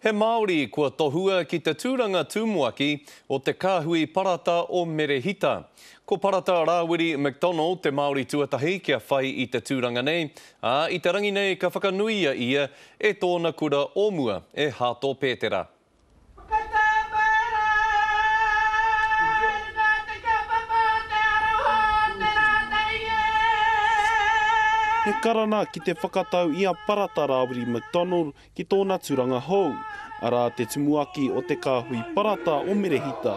He Māori kua tohua ki te tūranga tumuaki o te Kāhui Parata o Merehita. Ko Parata Rāwiri McDonald te Māori tuatahi kia whai i te tūranga nei, ā, i te rangi nei ka whakanuia ia e tōna kura o mua, e Hato Pētera. He karana ki te whakatau i a Parata Rāwiri McDonald ki tōna turanga hou, arā te tumuaki o te kāhui parata o Merehita.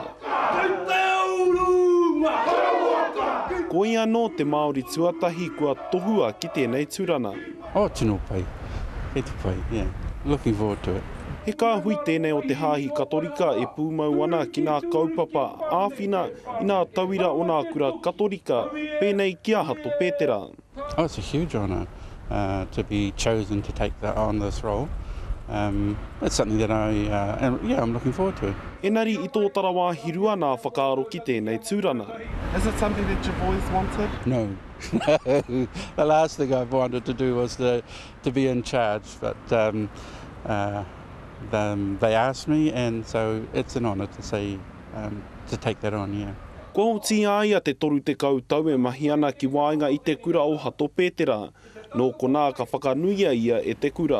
Ko ia anō te Māori tuatahi kua tohua ki tēnei turana. Oh, tino pai. Kei te pai, yeah. Looking forward to it. He kāhui tēnei o te Hāhi Katorika e pūmau ana ki nā kaupapa āwhina i nā tauira o nā kura Katorika, pēnei ki a Hato Pētera. Oh, it's a huge honour to be chosen to take the, on this role. Um, it's something that I, uh, and, yeah, I'm looking forward to it. Engari i tōtara wāhi rua nā whakaaro ki tēnei tūrana. Is it something that you've always wanted? No. The last thing I've wanted to do was to, to be in charge, but um, uh, the, they asked me, and so it's an honour to say, um, to take that on, yeah. Kua oti i a ia te 30 tau e mahi ana ki waenga i te kura o Hato Pētera. Nō konā ka whakanuia ia e te kura.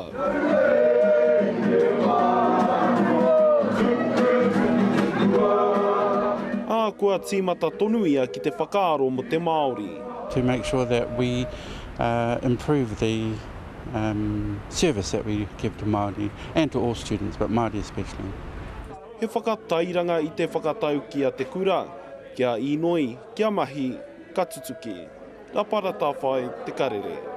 Ā, kua tīmata tonu ia ki te whakaaro mō te Māori. To make sure that we improve the service that we give to Māori and to all students, but Māori especially. He whakatairanga i te whakatauki a te kura, kia īnoi, kia mahi, ka tutuki. Nā Para Tāwhai te karere.